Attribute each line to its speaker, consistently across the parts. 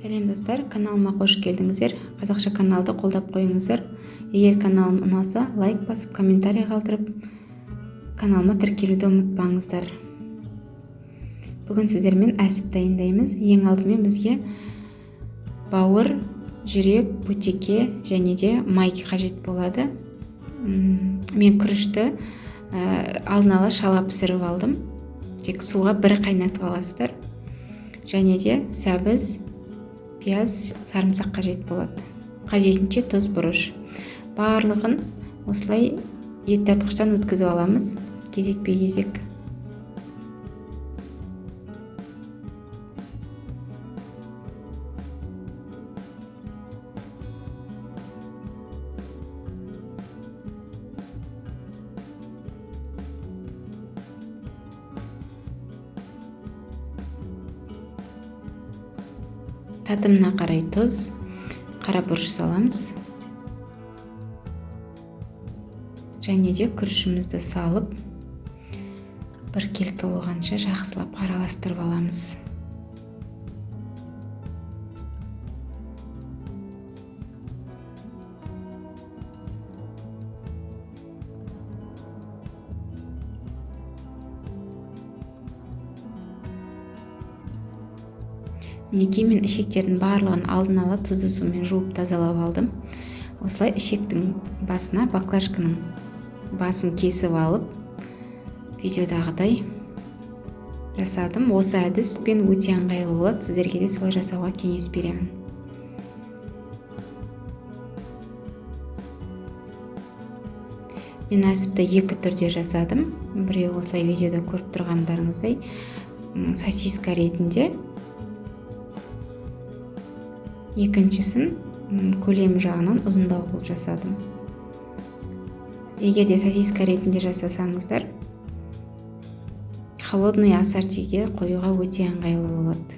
Speaker 1: Сәлем достар, каналыма қош келдіңіздер. Қазақша каналды қолдап қойыңыздар. Егер каналым ұнаса, лайк басып, комментарий қалдырып, каналыма тіркелуді ұмытпаңыздар. Бүгін сіздермен әсіп дайындаймыз. Ең алдымен бізге бауыр, жүрек, бөтеке және де май қажет болады. Мен күрішті алдын ала шала пісіріп алдым. Тек суға бір қайнатып аласыздар. Және де сәбіз, пияз, сарымсақ қажет болады. Қажетінше тұз, бұрыш. Барлығын осылай ет тартқыштан өткізіп аламыз кезекпе-кезек. Татымына қарай тұз, қара бұрыш саламыз. Және де күрішімізді салып, біркелкі болғанша жақсылап араластырып аламыз. Мінекей, мен ішектердің барлығын алдын ала тұзды сумен жуып тазалап алдым. Осылай ішектің басына баклажканың басын кесіп алып, видеодағыдай жасадым. Осы әдіспен өте ыңғайлы болады. Сіздерге де солай жасауға кеңес беремін. Мен әсіпті екі түрде жасадым. Біреуі осылай видеода көріп тұрғандарыңыздай, сосиска ретінде. Екіншісін көлемі жағынан ұзындау қылып жасадым. Егер де сосиска ретінде жасасаңыздар, холодный ассортиге қоюға өте ыңғайлы болады.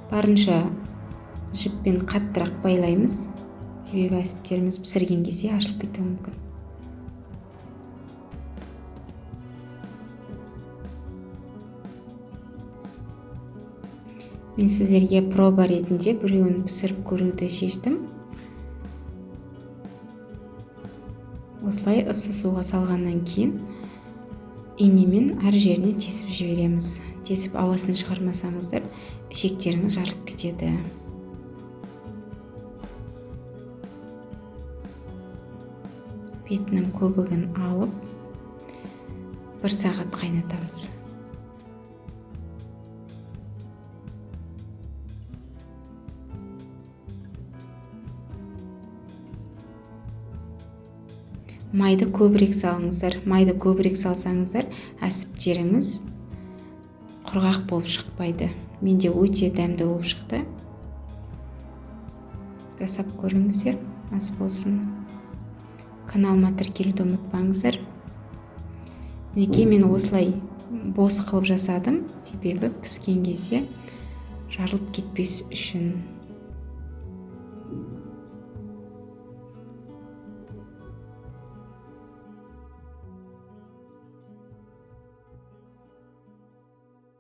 Speaker 1: Барынша жіппен қаттырақ байлаймыз, себебі әсіптеріміз пісірген кезде ашылып кетуі мүмкін. Мен сіздерге проба ретінде біреуін пісіріп көруді шештім. Осылай ыссы суға салғаннан кейін инемен әр жеріне тесіп жібереміз. Тесіп ауасын шығармасаңыздар, ішектеріңіз жарылып кетеді. Бетінің көбігін алып, 1 сағат қайнатамыз. Майды көбірек салыңыздар. Майды көбірек салсаңыздар, әсіптеріңіз құрғақ болып шықпайды. Менде өте дәмді болып шықты. Жасап көріңіздер, ас болсын. Каналыма тіркелуді ұмытпаңыздар. Мінекей, мен осылай бос қылып жасадым, себебі піскен кезде жарылып кетпес үшін.